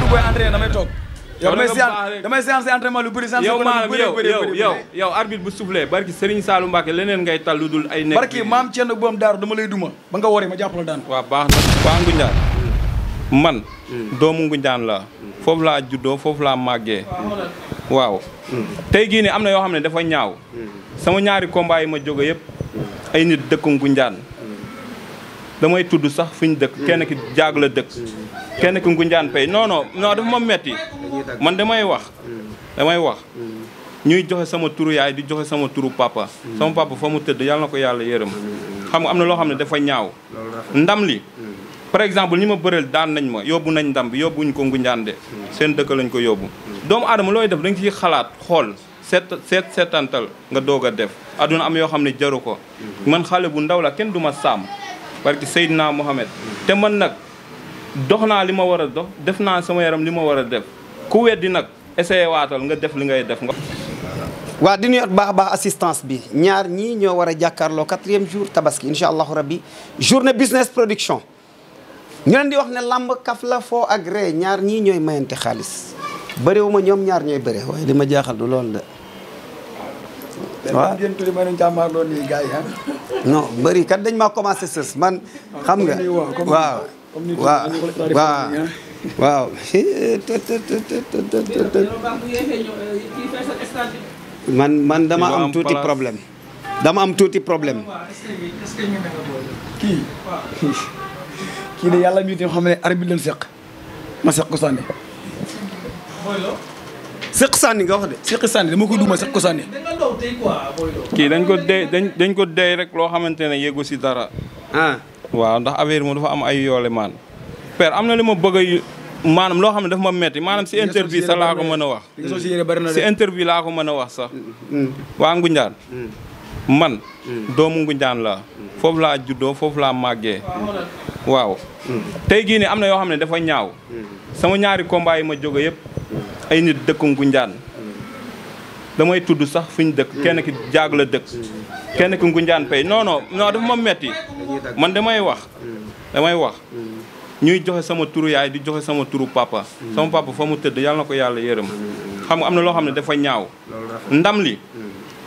jour booy entraîné damay toog. yow damay séance entraînement lu bëri. yow maanaam yow arbitre bu soufflé barki Serigne Saliou Mbacké leneen ngay tal lu dul ay nekk barki maam Thierno boom daaru dama lay duma ba nga waree ma jàpp la daan. waaw baax na waa Ngunjaan man doomu Ngunjaan la foofu laa juddoo foofu laa màggee waaw tey gii ne am na yoo xam ne dafa ñaaw sama ñaari combat yi ma jóge yëpp ay nit dëkk Ngunjaan damay tudd sax fi ñu dëkk kenn ki jaag la dëkk kenn ki Ngunjaan pay non dafa ma metti man damay wax ñuy joxe sama turu yaay di joxe sama turu papa sama papa fa mu tëdd yàlla na ko yàlla yërëm xam nga am na loo xam ne dafa ñaaw ndam li par exemple ñi ma bëreel daan nañ ma yóbbu nañ ndam bi yóbbuñu ko Ngunjaan de seen dëkk lañ ko yóbbu doomu aadama looy def da nga ciy xalaat xool seetantal nga doog a def adduna am yoo xam ne jaru ko man xale bu ndaw la kenn du ma sàmm parce que Seydina Mohamed te man nag dox naa li ma war a dox def naa sama yaram li ma war a def ku weddi nag essayé waatal nga def li ngay def nga waa di nuyu baax a baax assistance bi ñaar ñii ñoo war a jàkkaarloo 4e jour tabaski incha allahu rabbi journée business production ñu leen di wax ne lamb kaf la foo ak ree ñaar ñii ñooy mayante xaalis bëriwuma ñoom ñaar ñooy bëre waaye li ma jaaxal du loolu de waaw non bëri kat dañ maa commencé sës man xam nga waaw man dama am tuuti problème kii de yàlla mi tam xam ne arbitre leen seq ma seq ko sànni seq sànni nga wax de seq sànni dama ko duma seq ko sànni kii dañ ko dey rek loo xamante ne yeggu si dara waaw ndax affaire moom dafa am ay yoole maan père am na li ma bëgg a maanaam loo xam ne dafa ma metti maanaam si interview sax laa ko mën a wax si interview laa ko mën a wax sax waa Ngunjaan man doomu Ngunjaan la foofu laa juddoo foofu laa màggee waaw tey gii ne am na yoo xam ne dafa ñaaw sama ñaari combat yi ma jóge yëpp ay nit dëkk Ngunjaan damay tudd sax fi ñu dëkk kenn ki jaag la dëkk kenn ki Ngunjaan pay non dafa ma metti man damay wax ñuy joxe sama turu yaay di joxe sama turu papa sama papa fa mu tëdd yàlla na ko yàlla yërëm xam nga am na loo xam ne dafa ñaaw ndam li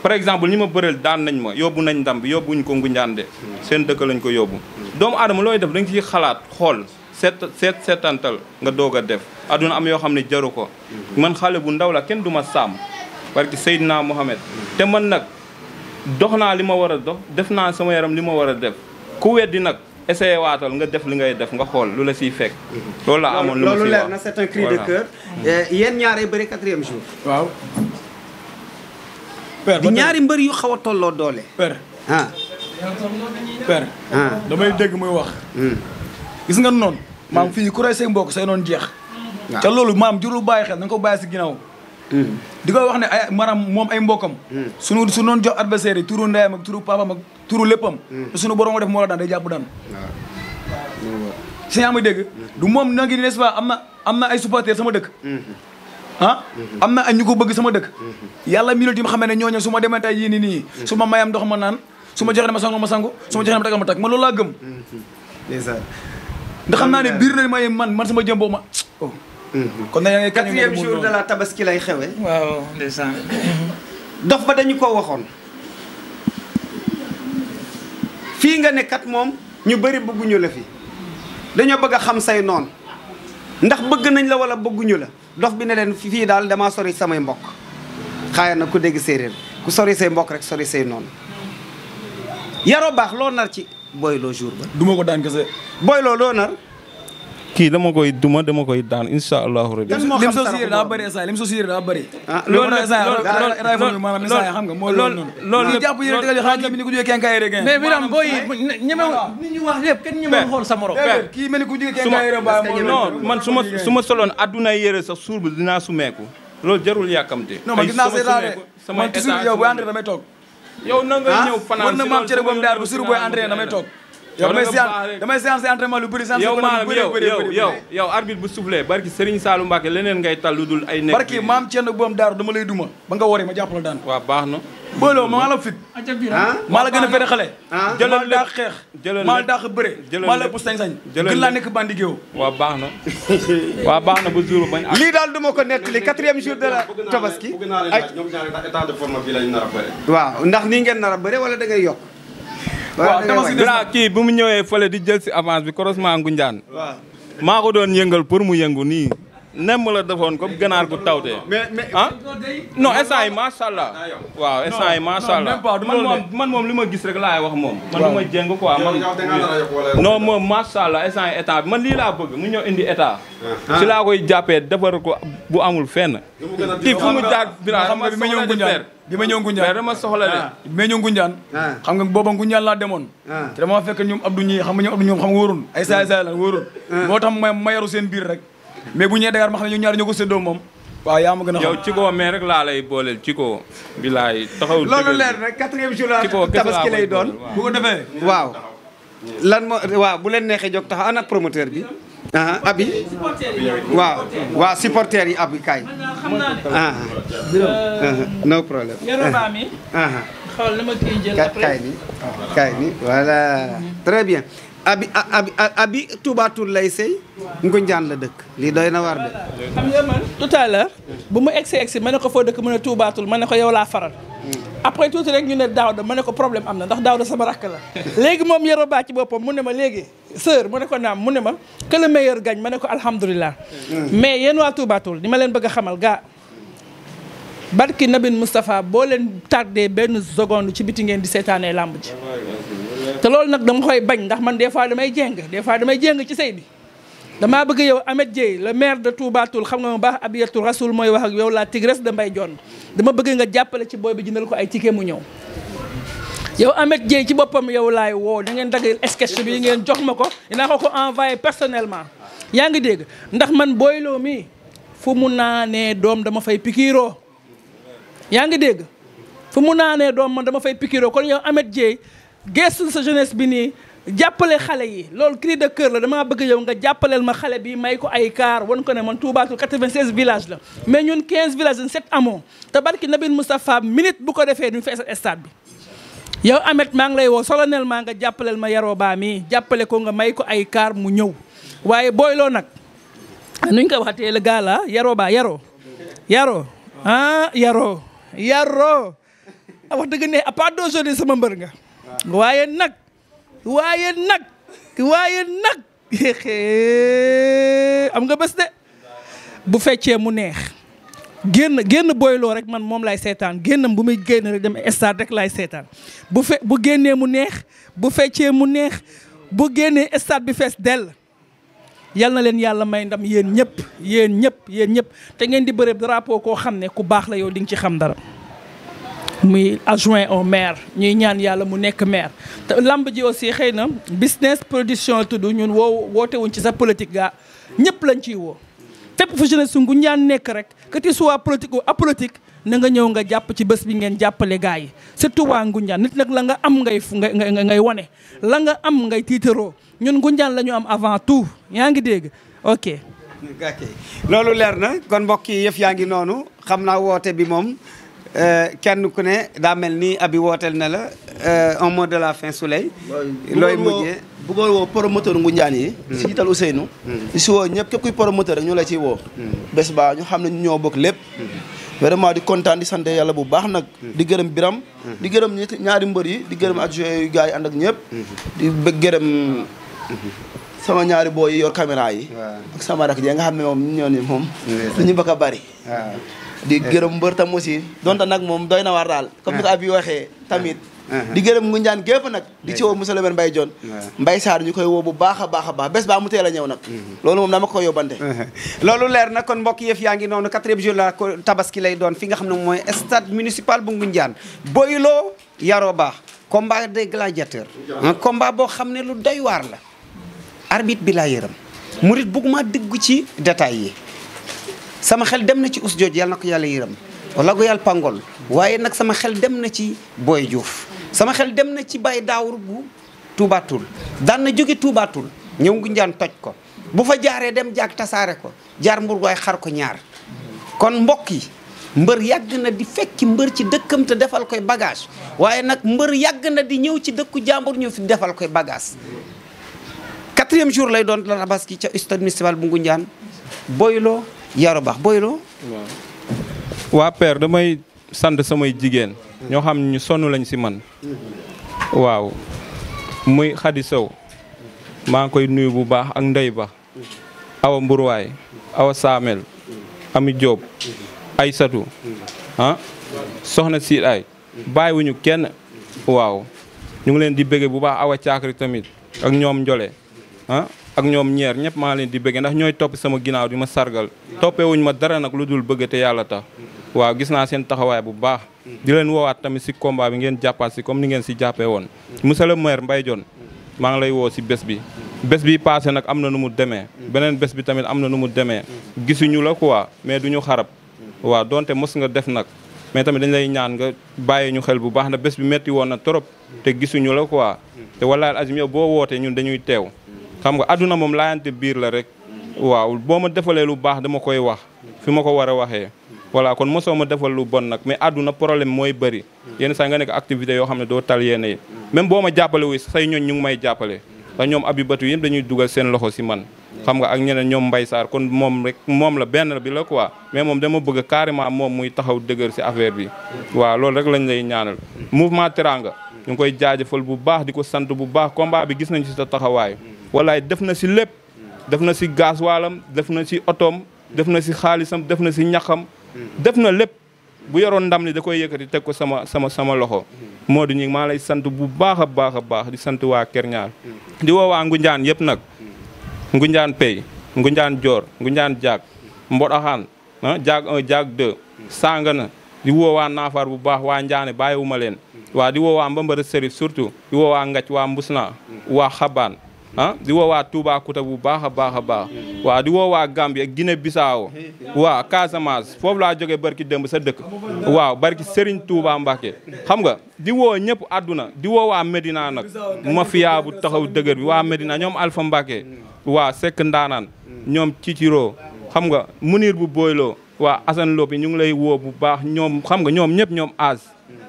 par exemple ñi ma bëreel daan nañ ma yóbbu nañ ndam bi yóbbuñu ko Ngunjaan de seen dëkk lañ ko yóbbu doomu aadama looy def da nga ciy xalaat xool seetantal nga doog a def adduna am yoo xam ne jaru ko man xale bu ndaw la kenn du ma sàmm parce que Seydina Mohamed te man nag dox naa li ma war a dox def naa sama yaram li ma war a def ku weddi nag essayé waatal nga def li ngay def nga xool lu la siy fekk loolu laa amoon lu ma siy wax loolu leer na c'est un cri de cœur yéen ñaaree bëri 4e jour waaw di ñaari mbër yu xaw a tolloo doole père damay dégg muy wax gis nga noonu maam fii ku rey say mbokk say noonu jeex ca loolu maam jurul bàyyi xel na nga ko bàyyi si ginnaaw di koy wax ne ay maanaam moom ay mbokkam su noonu jox adversaire yi turu ndeyam ak turu papam ak turu léppam te suñu borom a def moo la daan day jàpp daan si yaa may dégg du moom na ngi n'est-ce pas am na ay supporters sama dëkk am na ay ñu ko bëgg sama dëkk yàlla mi ti ma xamee ne ñooñu su ma demee tey yii nii su ma mayam ndox ma naan su ma joxee ma sangu su ma joxee ma tagal ma tag ma loolu laa gëm ndax xam naa ne biir na may man sama jëm boobu ma kon na yaa ngi 4e jour de la tabaski lay xewe waaw ndeysaan dof ba dañu ko waxoon fii nga ne kat moom ñu bëri bëgguñu la fi dañoo bëgg a xam say noon ndax bëgg nañ la wala bëgguñu la dof bi ne leen fii daal damaa sori samay mbokk xaaya na ku dégg séeréer ku sori say mbokk rek sori say noonu yaroo baax loo nar ci Boylo jour ba duma ko daan kese Boylo loo nar kii dama koy daan insha allahu rabbi lim so siir daa bëri lim so siir daa bëri loolu maanaam misaay xam nga mooy loolu jàpp yéen tegal xaaj bi ni ko jógee kenkaay rek mais biram boy ñeme nit ñu wax lépp kenn ñeme xool sa morom kii mel ni ku jógee kenkaay rek ba non man su ma soloon adduna yére sax suur bi dinaa sumeeku loolu jarul yàkkamte non man gis naa seetaane man toujours yow bu entré damay toog yow na nga ñëw fanaan na maam cere boom daar bu sur booy entré damay toog damay séance entraînement lu bëri yow maanaam yow arbitre bu soufflé barki Serigne Saliou Mbacké leneen ngay tal lu dul ay nekk barki maam cere boom daaru dama lay duma ba nga waree ma jàpp la daan waaw baax na booloo maa la fit maa la gën a fere xale maa la daa xeex maa la daa bëre maa la ëpp sañ-sañ gën laa nekk bandi géew waaw baax na waaw baax na ba jour bañ lii daal du ma ko nettali 4e jour de la tabaski état de forme bi lañ nar a bëre waaw ndax nii ngeen nar a bëre wala da ngay yokk waaw tabaski bra kii bu mu ñëwee fële di jël si avance bi croisement Ngunjaan maa ko doon yëngal pour mu yëngu nii nem la defoon comme ganaar gu tawtee ah non instant yi macha allah waaw instant yi macha allah man moom li ma gis rek laay wax moom man du ma jéng quoi man non moom macha allah instant yi état bi man lii laa bëgg mu ñëw indi état si laa koy jàppee defar ko bu amul fenn kii fu mu jaar xam nga bi ma ñëw Ngunjaan bi ma ñëw Ngunjaan dama soxla de bi ma ñëw Ngunjaan xam nga booba Ngunjaan laa demoon te dama fekk ñoom Abdou ñi xam nga ñoom Abdou ñoom xam nga wóorun ay saay saay la wóorun moo tax ma yaru seen biir rek mais bu ñëwee Dakar ma xam ne ñoom ñaar ñoo ko séddoo moom waaw yaa ma gën a xam yow ci ko mais rek laa lay booleel ci ko bilaay taxaw loolu leer rek 4e jour la tabaski lay doon bu ko defee waaw lan moo waaw bu leen neexee jóg taxaw ana promoteur bi abi waaw supporter yi abi kaay no problème Yaroba mi xool na ma kii jël après kaay ni voilà très bien abi Touba Toul lay sëy Ngunjaan la dëkk lii doy na war de xam nga man tout à l'heure bu mu egsi ma ne ko foo dëkk mu ne Touba Toul ma ne ko yow laa faral après tuuti rek ñu ne Daouda ma ne ko problème am na ndax Daouda sama rakk la léegi moom Yaroba ci boppam mu ne ma léegi sœur mu ne ko naam mu ne ma que le meilleur gagne ma ne ko alhamdulilah mais yéen waa Touba Toul di ma leen bëgg a xamal gaa barki Nabine Moustapha boo leen tardé benn seconde ci biti ngeen di seetaanee làmb ji te loolu nag dama koy bañ ndax man des fois damay jéng ci sëy bi damaa bëgg yow Ameth Dieye le maire de Touba Toul xam nga ma baax Abiyatou Rasoul mooy wax ak yow la tigresse de Mbaye Dione dama bëgg nga jàppale ci booy bi jëndal ko ay ticket mu ñëw yow Ameth Dieye ci boppam yow laay woo da ngeen dagg sketch bi ngeen jox ma ko dinaa ko envoyé personnellement yaa ngi dégg ndax man booyloo mi fu mu naanee doom dama fay pikiiroo yaa ngi dégg fu mu naanee doom man dama fay pikiiroo kon yow Ameth Dieye gestu sa jeunesse bi nii jàppale xale yi loolu cri de cœur la damaa bëgg yow nga jàppaleel ma xale bi may ko ay car wan ko ne man Touba Toul 96 villages la mais ñun 15 villages 7 amoo te barki Nabine Moustapha minute bu ko defee duñu feesal stade bi yow Ameth maa ngi lay woo solennellement nga jàppaleel ma Yaroba mi jàppale ko nga may ko ay car mu ñëw waaye booyloo nag nuñ ko waxatee le gars la Yaroba yaro wax dëgg ne à part d'aujourd'hui sama mbër nga waaye nag am nga bés de bu feccee mu neex génn booyloo rek man moom lay seetaan génnam bu muy génn rek dem stade rek laay seetaan bu génnee mu neex bu feccee mu neex bu génnee stade bi fees dell yal na leen yàlla may ndam yéen ñëpp te ngeen di bëre drapeau koo xam ne ku baax la yow di nga ci xam dara muy adjoint au maire ñuy ñaan yàlla mu nekk maire te lamb ji aussi xëy na business production tudd ñun woote wuñ ci sa politique gaa ñëpp lañ ciy woo fépp fu jeunesse su Ngoundiane nekk rek que tu sois politique ou apolitique na nga ñëw nga jàpp ci bés bi ngeen jàppale gars yi surtout waa Ngoundiane nit nag la nga am ngay wane la nga am ngay tiitaroo ñun Ngoundiane la ñu am avant tout yaa ngi dégg ok loolu leer na kon mbokk yi yëf yaa ngi noonu xam naa woote bi moom kenn ku ne daa mel ni abi wooteel na la un mot de la fin Souley looy mujjee bëggoon woo promoteur Ngoundiane yi si jiital Ousseynou di si woo ñëpp képp kuy promoteur rek ñu la ciy woo bés ba ñu xam ne ñu ñoo bokk lépp vraiment di kontaan di sant yàlla bu baax nag di gërëm Biram di gërëm ñaari mbër yi di gërëm adjoint yu gars yi ànd ak ñëpp di gërëm sama ñaari booy yi yor caméra yi ak sama rak yi nga xam ne moom ñu ñoo ni moom dañu bëgg a bari di gërëm mbër tam aussi donte nag moom doy na waar daal comme ni ko abi waxee tamit di gërëm Ngoundiane gépp nag di ci woo monsieur le maire Mbaye Dione Mbaye Sarr ñu koy woo bu baax a baax bés ba mu teel a ñëw nag loolu moom dama ko yóbbante loolu leer na kon mbokk yëf yaa ngi noonu 4e jour la ko tabaski lay doon fi nga xam ne mooy stade municipal bu Ngoundiane Boylo Yaroba combat des gladiateurs un combat boo xam ne lu doy waar la arbitre bi laa yërëm murit bugguma dégg ci détails yi sama xel dem na ci us jooj yàlla na ko yàlla yërëm wala ko yàlla pangol waaye nag sama xel dem na ci Boy Diouf sama xel dem na ci Baye Daawur bu Touba Toul daan na jóge Touba Toul ñëw Ngoundiane toj ko bu fa jaaree dem jaag tasaare ko jaar mbur waay xar ko ñaar kon mbokk yi mbër yàgg na di fekki mbër ci dëkkam te defal koy bagage waaye nag mbër yàgg na di ñëw ci dëkku jàmbur ñu fi defal koy bagage 4e jour lay doon la Tabaski ca stade municipal bu Ngoundiane Boylo Yaro Baax Boylo. waa père damay sant samay jigéen ñoo xam ne ñu sonn lañ si man waaw muy Khady Sow maa ngi koy nuyu bu baax ak Ndey Ba Awa Mbourwaay Awa Samel Ami Diop Aysatu soxna siit ay bàyyiwuñu kenn waaw ñu ngi leen di bëgge bu baax Awa Caakri tamit ak ñoom Njole ak ñoom ñeer ñëpp maa leen di bëgge ndax ñooy topp sama ginnaaw di ma sargal toppewuñ ma dara nag lu dul bëgg te yàlla tax waaw gis naa seen taxawaay bu baax di leen woowaat tamit si combat bi ngeen jàppaat si comme ni ngeen si jàppee woon monsieur le maire Mbaye Dione maa ngi lay woo si bés bi passé nag am na nu mu demee beneen bés bi tamit am na nu mu demee gisuñu la quoi mais duñu xarab waaw donte mos nga def nag mais tamit dañ lay ñaan nga bàyyi ñu xel bu baax na bés bi metti woon na trop te gisuñu la quoi te wallaahi azim yow boo wootee ñun dañuy teew xam nga adduna moom laayante biir la rek waaw boo ma defalee lu baax dama koy wax fi ma ko war a waxee voilà kon mosoo ma defal lu bon nag mais adduna problème mooy bëri yenn saa nga nekk activité yoo xam ne doo tal yéene yi même boo ma jàppale wu say ñooñ ñu ngi may jàppale ndax ñoom abibatu yëpp dañuy dugal seen loxo si man xam nga ak ñeneen ñoom Mbaye Sarr kon moom rek moom la benn bi la quoi mais moom dama bëgg carrément moom muy taxaw dëgër si affaire bi waaw loolu rek lañ lay ñaanal mouvement Teranga ñu ngi koy jaajëfal bu baax di ko sant bu baax combat bi gis nañ si sa taxawaay walaay def na si lépp def na si gasoilam def na si otoom def na si xaalisam def na si ñaxam def na lépp bu yoroon ndam li da koy yëkkati teg ko sama loxo Modou ñi maa lay sant bu baax a baax di sant waa Kër Ñaar di woo waa Ngoundiane yëpp nag Ngoundiane Pay Ngoundiane Dior Ngoundiane Diag Mbodaxaan Diag 1 Diag 2 Sangana di woo waa Naafar bu baax waa Ndiané bàyyiwuma leen waa di woo waa Mbambara Serif surtout di woo waa Ngac waa Mbusna waa Xabaan di woo waa Toubacouta bu baax a baax waa di woo waa Gambie ak Guinée Bissau waa Casamance foofu laa jógee barki démb sa dëkk waaw barki Serigne Touba Mbacké xam nga di woo ñëpp àdduna di woo waa Medina nag mafia bu taxaw dëgër bi waa Medina ñoom Alpha Mbacké waa Seck Ndaanaan ñoom Ciciro xam nga Munir bu Boylo waa Assane Lopi ñu ngi lay woo bu baax ñoom xam nga ñoom ñëpp ñoom Az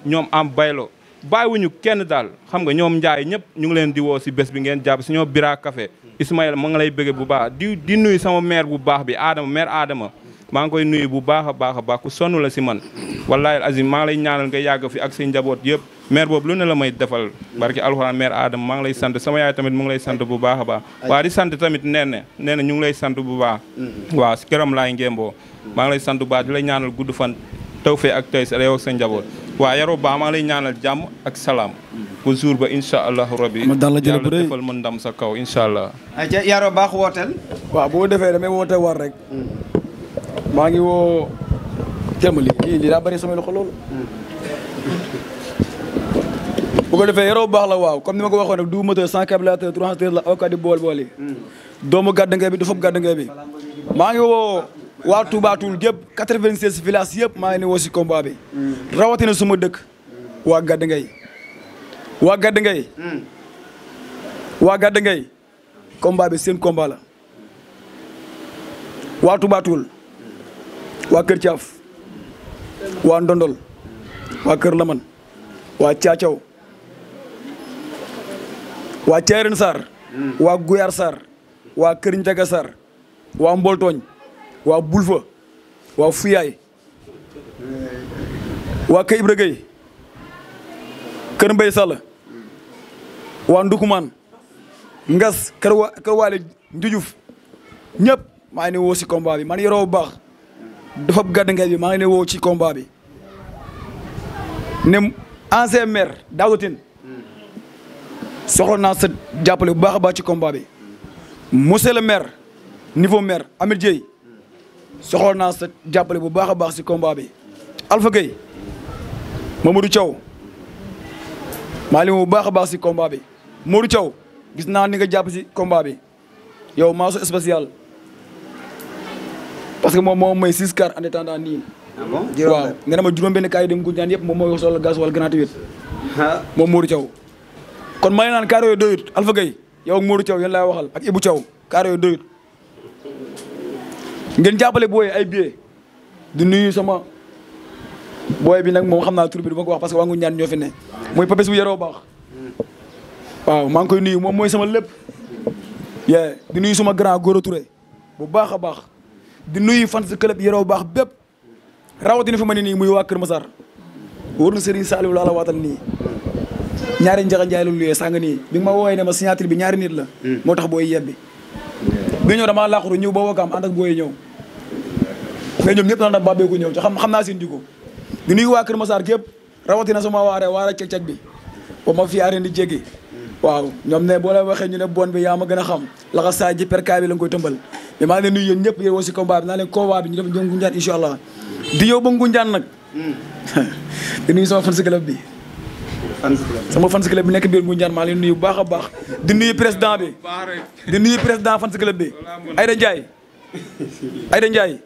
ñoom am baylo bàyyiwuñu kenn daal xam nga ñoom Njaay ñëpp ñu ngi leen di woo si bés bi ngeen jàpp si ñoo Bira Café Ismaïla ma nga lay bëgge bu baax di nuyu sama maire bu baax bi Adama maire Adama maa ngi koy nuyu bu baax a baax ku sonn la si man wallaahi azim maa ngi lay ñaanal nga yàgg fi ak say njaboot yëpp maire boobu lu ne la may defal barki alxuraan maire Adama maa ngi lay sant sama yaay tamit mu ngi lay sant bu baax a baax waa di sant tamit nee na ñu ngi lay sant bu baax waaw si këram laay ngémboo maa ngi lay sant bu baax di lay ñaanal gudd fan taw fee ak tey sa yow ak sa njaboot waaw Yaro Ba maa ngi lay ñaanal jàmm ak salaam ba jour ba incha allahu rabi yàlla defal ma ndam sa kaw incha allah. ayca Yaro Baax wooteel. waaw bu ko defee damay woote war rek. maa ngi woo. jël ma lii lii daa bëri sama loxo loolu. bu ko defee Yaro Baax la waaw comme ni ma ko waxoon rek du moteur sans carburateur 3 la avocat di bool yi. doomu gàddangee bi du foog gàddangee bi. maa ngi woo waa Touba Toul gépp 96 villages yëpp maa ngi ne woo si combat bi. rawatina suma dëkk waa gàddangee. waa Gaddangay waa Gaddangay combat bi seen combat la waa Touba Toul waa Kër Caaf waa Ndondol waa Kër Laman waa Caacaw waa Ceeren Sarr waa Guyar Sarr waa Kër Njaga Sarr waa Mboltooñ waa Bulfa waa Fuyaay waa Kër Ibra Gueye Kër Mbay Sall waa Ndukumaan Ngas kër waale Njujuf ñëpp maa ngi ne woo si combat bi man Yaro Baax dafa Gaddangay bi maa ngi ne woo ci combat bi ne ancien maire Daouda soxla naa sa jàppale bu baax a baax ci combat bi monsieur le maire niveau maire Amir Dieye soxla naa sa jàppale bu baax a baax si combat bi Alpha Gueye Mamadou Thiaw maa ngi bu baax a baax si combat bi Modou Thiaw gis naa ni nga jàpp si combat bi yow maaso spécial parce que moom moo may 6 car en attendant nii. waaw nee na ma juróom-benn kaay yi dem Ngoundiane yëpp moom mooy soxla gaz wala gratuit moom Modou Thiaw kon ma ne naan kaar yooyu doyut Alpha Gueye yow ak Modou Thiaw yéen laay waxal ak Ibou Thiaw kaar yooyu doyut ngeen jàppale booy ay billets di nuyu sama booy bi nag moom xam naa tur bi du ma ko wax parce que waa Ngunjaan ñoo fi ne mooy Papis bu yaroo baax waaw maa ngi koy nuyu moom mooy sama lépp yee di nuyu suma grand Goro Touré bu baax a baax di nuyu fan si club yaroo baax bépp rawatina fi ma ne nii muy waa Kër Massar wóor na Serigne Saliou laa la waatal nii ñaari njaxa njaay la luyee sàng nii bi nga ma woowee ne ma signature bi ñaari nit la moo tax booy yebbi bi ñëw damaa laaxuru ñëw ba wakaam ànd ak booy ñëw mais ñoom ñëpp na babbeeku ñëw te xam naa seen jiko di nuyu waa Kër Massar gépp rawatina sama waara ceg-ceg bi ba ma fi areen di jéggi waaw ñoom ne boo la waxee ñu ne bon bi yaa ma gën a xam laxa saa ji perkaay bi la nga koy tëmbal mais maa ngi leen nuyu yéen ñëpp yéen woo si combat bi naa leen combat bi ñu def ñoom Ngunjaan incha allah di ñëw ba Ngunjaan nag di nuyu sama fans club bi sama fans club bi nekk biir Ngunjaan maa leen nuyu bu baax a baax di nuyu président bi di nuyu président fans club bi Aïda Ndiaye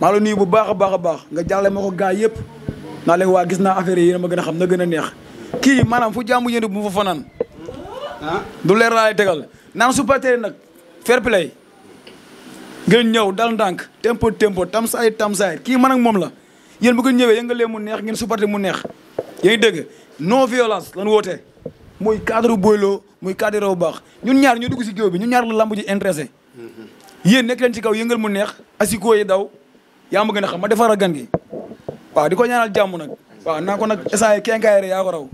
maa la nuyu bu baax a baax nga jàlle ma ko gaa yëpp naa leen waa gis naa affaire yi yéen a ma gën a xam na gën a neex kii maanaam fu jàmm yéen bu mu fa fanaan du leer laa lay tegal naan supporter nag fair play ngeen ñëw dal ndànk tempo tamsaay kii man ak moom la yéen bu ngeen ñëwee yëngalee mu neex ngeen supporter mu neex yaa ngi dégg non violence lan woote muy cadre boyloo muy cadre bu baax ñun ñaar ñu dugg si géew bi ñun ñaar la lamb ji intéressé yéen nekk leen ci kaw yëngal mu neex asiko yi daw yaa ma gën a xam ma defar a gan gi waaw di ko ñaanal jàmm nag waaw naa ko nag essayé kenkaayre yaa ko raw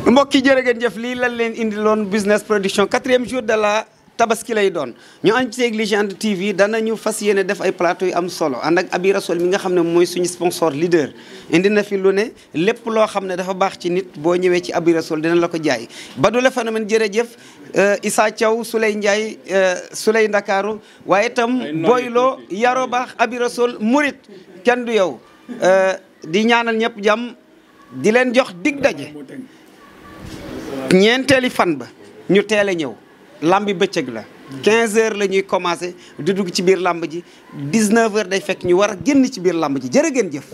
mbokk yi jërë ngeen jëf lii lan leen indi loon Business Production 4e jour de la tabaski lay doon ñu ànd ci Légende TV danañu fas yéene def ay plateau yu am solo ànd ak Abi Rassoul mi nga xam ne mooy suñu sponsor leader indi na fi lu ne lépp loo xam ne dafa baax ci nit boo ñëwee ci Abi Rassoul dina la ko jaay Badou le phénomène jërëjëf Issa Thiaw Souley Ndiaye Souley Ndakaaru waaye itam Boylo Yaro Baax Abi Rassoul Murit kenn du yow di ñaanal ñëpp jàmm di leen jox dig daje ñeenteeli fan ba ñu teel a ñëw lambi bëccëg la 15h la ñuy commencé di dugg ci biir lamb ji 19h day fekk ñu war a génn ci biir lamb ji jërë ngeen jëf